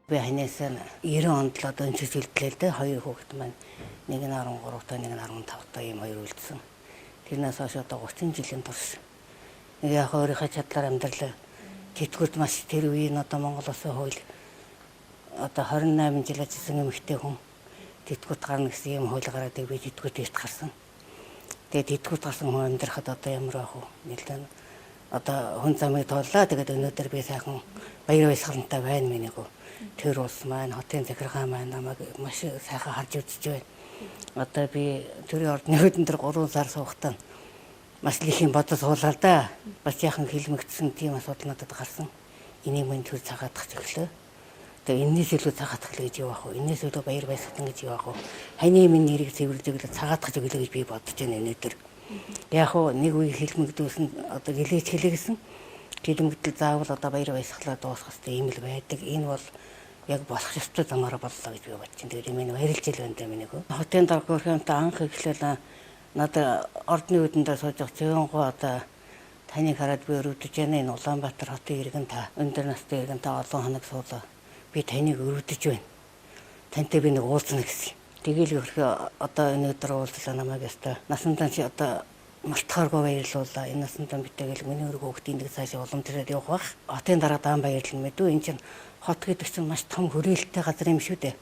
Би ханаас 90 онд л одоо өнцөж үлдлээ л дээ. Хоёр хүүхэд маань нэг нь 13 та, нэг нь 15 та ийм хоёр үлдсэн. Тэрнээс хойш одоо 30 жилийн турш нэг яг өөрийнхөө чадлаар амьдралаа тэтгэврт маш тэр үеийн одоо Монгол улсын хууль одоо 28 жил ажилласан эмэгтэй хүн тэтгэврт гарна гэсэн ийм хууль гараад би тэтгэврт эрт гарсан. Тэгээд тэтгэврт гарсан хүн амьдрахад одоо ямар байх вэ? Нэлээд одоо хүн замыг тууллаа. Тэгээд өнөөдөр би сайхан баяр баясгалантай байна миний гоо. Тэр улс маань, хотын захиргаан маань намайг маш сайхан харж үзэж байна. Одоо би төрийн ордны хөдөн дээр 3 сар суухдаа маш л их юм бодож суулаа л да. Бас яхан хилмигдсэн тийм асуудал надад гарсан. Энийг мань төр цагаатах чиглэлээ. Тэгээ энэс илүү цагаатах л гэж юу ах вэ? Энэс илүү баяр баясгалан гэж юу ах вэ? Ханы минь нэрийг цэвэрлэж цагаатах чиглэлээ гэж би бодож байна өнөөдөр. Яг уу нэг үе хилмигдүүлсэн одоо гэлээч хэлээсэн хилмигдэл заавал одоо баяр баясгалаа дуусгах хэрэгтэй юм л байдаг. Энэ бол яг болох ёстой замаараа боллоо гэж би бодож байна. Тэгээд минь баярлж ил байна даа миний хөө. Хотын дарга Гөрхөнтэй анх эхлээл надад ордны үдэндээ сууж байгаа Цэвэнгуй одоо таныг хараад би өрөвдөж байна. Энэ Улаанбаатар хотын иргэн та, өндөр настай иргэн та олон хоног суулаа. Би таныг өрөвдөж байна. Тантай би нэг уулзна гэсэн. Тэгэл ерхөө одоо өнөөдөр уулзлаа намайг өстой. Насандаа чи одоо мартахааргүй баярлуулаа. Энэ насандаа битээгэл миний өргө хүүхдийн нэг цаашаа уламжлаад явах бах. Хотын дараа даан баярлал мэдүү. Энэ чинь хот гэдэг чинь маш том хүрээлэлтэй газар юм шүү дээ.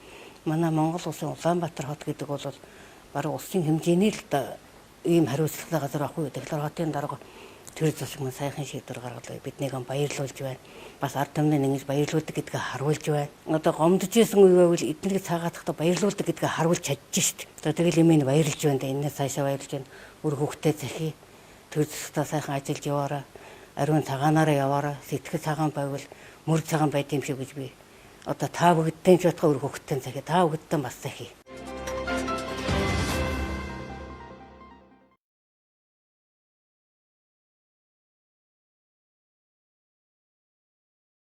Манай Монгол улсын Улаанбаатар хот гэдэг бол бараг улсын хэмжээний л одоо ийм хариуцлагатай газар байхгүй. Тэгэхээр хотын дарга төр засаг маань сайхан шийдвэр гаргалаа. Биднийг баярлуулж байна. Бас ард түмний ингэж баярлуулдаг гэдгээ харуулж байна. Одоо гомдож исэн үе байвал эднийг цагаатахдаа баярлуулдаг гэдгээ харуулж чадж шít. Одоо тэгэл юм баярлж байна. Энэс цаашаа баярлж байна. Үр хөвгтөө захий. Төр засагтаа сайхан ажиллаж яваараа. Ариун цагаанаараа яваараа. Сэтгэл цагаан байвал мөр цагаан байд юм шиг гэж би. Одоо та бүгдтэй ч бодох үр хөвгтөө захий. Та бүгдтэй бас захий.